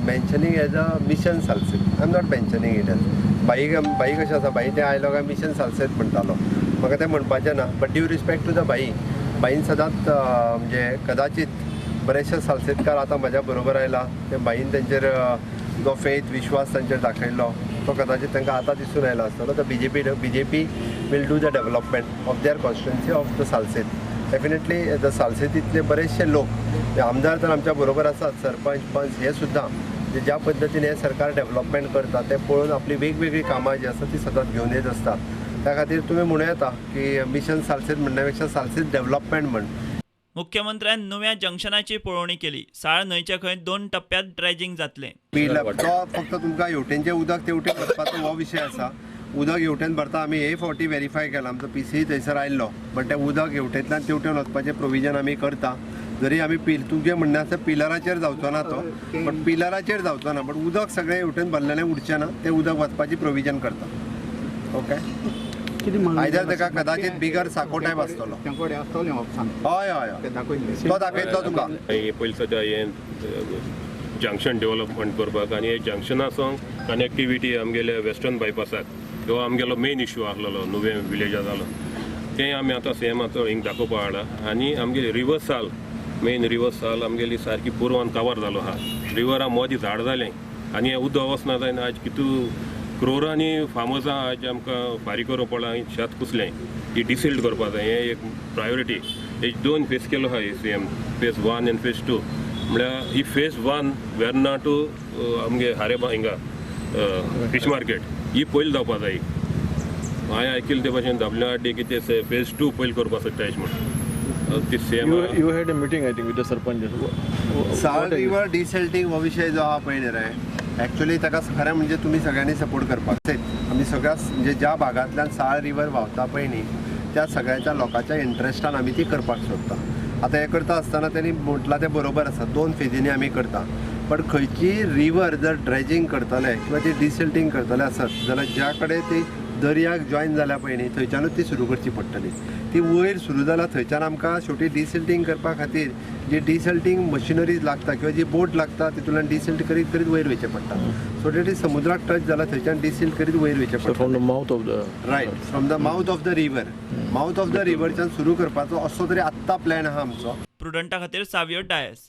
mentioning as a Mission Salcete. I am not mentioning it as. भाई, भाई कशें आसा, भाई तें आयलो काय मिशन सालसेत म्हणटालो. म्हाका तें म्हणपाचें ना, but due respect to the भाई, भाईन सदांच म्हणजे कदाचित बरेचशे सालसेतकार आतां म्हज्या बरोबर आयला ते भाईन तेंचेर जो फेथ, विश्वास तांचेर दाखयल्लो, तो कदाचित तांकां आतां दिसून आयला आसतलो. तर BJP will do the development of their constituency of the Salcete definitely. The सालसेतीतले बरेचशे लोक, आमदार तर आमच्या बरोबर आसात, सरपंच, पंच हे सुद्दां ज्या पद्दतीन हें सरकार डेव्हलपमेंट करता तें पळोवन आपली वेगवेगळीं कामां जीं आसा ती सदांच घेवन येत आसता. त्या खातीर तुमी म्हणूं येता की मिशन सालसेत म्हणण्या पेक्षा सालसेत डेव्हलपमेंट म्हण. मुख्यमंत्र्यान नुव्या जंक्शनाची पळोवणी केली. साळ न्हंयच्या खंय दोन टप्प्यात ड्रेजिंग जातलें. तो फक्त तुमकां हेवटेनचें उदक तेवटेन वचपाचो हो विशय आसा. उदक हेवटेन भरता आमी, हे फावटी वेरीफाय केला. आमचो पीसी थंयसर आयल्लो, बट तें उदक हेवटेंतल्यान तेवटेन वचपाचें प्रोविजन आमी करता. जरी आमी पील, तुजें म्हणणें आसा पिलराचेर जावचो ना तो, बट पिलराचेर जावचो ना, बट उदक सगळें हेवटेन भरलेलें उरचें ना, तें उदक वचपाची प्रोविजन करता. ओके, आयदर ताका कदाचित बिगर साको टायप आसतलो. हय हय हय, तो दाखयतलो तुका. पयलीं सद्या हें जंक्शन डेव्हलपमेंट करपाक आनी हे जंक्शना सावन कनेक्टिविटी आमगेले वेस्टर्न बायपासाक, हो आमगेलो मेन इश्यू आसलेलो नुवें विलेजा जालो, तें आमी आतां सेम आतां हिंग दाखोवपा हाडला. आनी आमगेली रिवर साल, मेन रिवर साल आमगेली सारकी पुरवान कवर जालो आहा. रिवरा मदीं झाड जालें आनी हें उदक वचना जायना. आज कितू क्रोरांनी फार्मर्सां आज आमकां फारीक करूंक पडलां, शेत कुसलें. ही डिसिल्ट करपा जाय, हें एक प्रायोरिटी. एक दोन फेज केलो आहा CM, phase 1 आनी फेज 2. म्हळ्यार ही फेज 1 वेर्ना टू आमगे हारेबा हिंगा फिश मार्केट ही पयलीं जावपा जाय. हांवें आयकिल्लें ते भाशेन WRD कितें फेज 2 पयलीं करपा सोदता अशें म्हण ती same. You had a meeting, I think, with the sarpanch. Sal river desilting हो विशय जो आहा पळय न्ही रे, एक्चुअली ताका खरें म्हणजे तुमी सगळ्यांनी सपोर्ट करपाक जाय. आमी सगळ्या म्हणजे ज्या भागांतल्यान साळ रिवर व्हांवता पळय न्ही, त्या सगळ्यांच्या लोकांच्या इंट्रस्टान आमी ती करपाक सोदता. आतां हें करता आसतना तेणी म्हटलां तें बरोबर आसा, दोन फेजींनी आमी करता. बट खंयची रिवर जर ड्रेजींग करतले किंवा ती डिसेल्टींग करतले आसत जाल्यार ज्या कडेन ती दर्याक जॉयन जाल्या पळय न्ही, थंयच्यानूच ती सुरू करची पडटली. ती वयर सुरू जाल्या थंयच्यान आमकां शेवटी डिसिल्टींग करपा खातीर जी डिसिल्टींग मशिनरीज लागता किंवा जी बोट लागता, तितूंतल्यान डिसिल्ट करीत करीत वयर वयचें पडटा. सो that is समुद्राक टच जाला थंयच्यान डिसिल्ट करीत वयर वयचें पडटा. From the mouth of the right, from the mouth of the river, mouth of the रिवरच्यान सुरू करपाचो असो तरी आत्तां प्लॅन आहा आमचो. प्रुडंटा खातीर सावियो डायस.